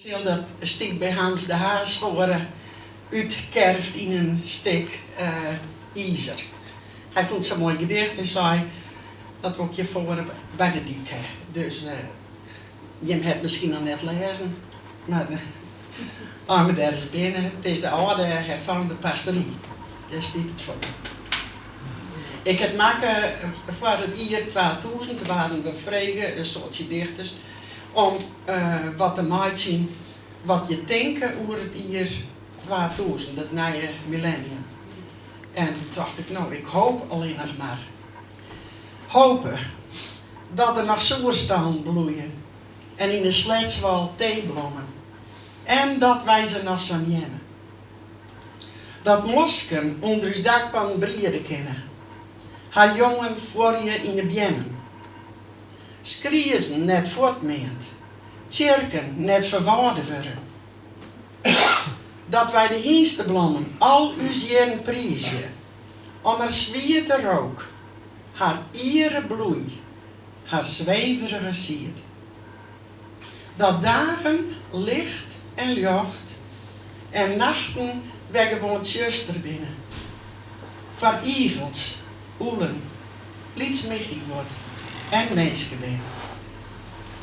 Sil dat stik by Hans de Haas foar útkerfd yn in stik izer. Hy fûn it sa'n moai gedicht en sei, dat wol ik hjir foar by de dyk ha. Dus jim ha it miskien noch net lêzen, mar as we dêr ris binne, it is de âlde herfoarmde pastory, dêr stiet it foar. Ik ha it makke foar it jier 2000, waarden we frege, in soadsje dichters, om wat te meitsjen wat je tinke oer it jier 2000, it nije milennium. En doe tocht ik, no, ik hoop allinnich mar hope dat der noch soerstallen bloeie en yn 'e Sletswâl teeblommen en dat wy se noch sa neame. Dat mosken ûnder ús dakpannen briede kinne, har jongen fuorje yn 'e beammen. Skriezen net fuortmeand, tsjerken net ferwâde wurde. Dat wy de hynsteblommen al ús jierren priizje, om har swiete rook, har iere bloei, har sweverige sied. Dat dagen licht en ljocht en nachten wer gewoan tsjuster binne. Foar igels, ûlen, lyts michieguod en minskebern.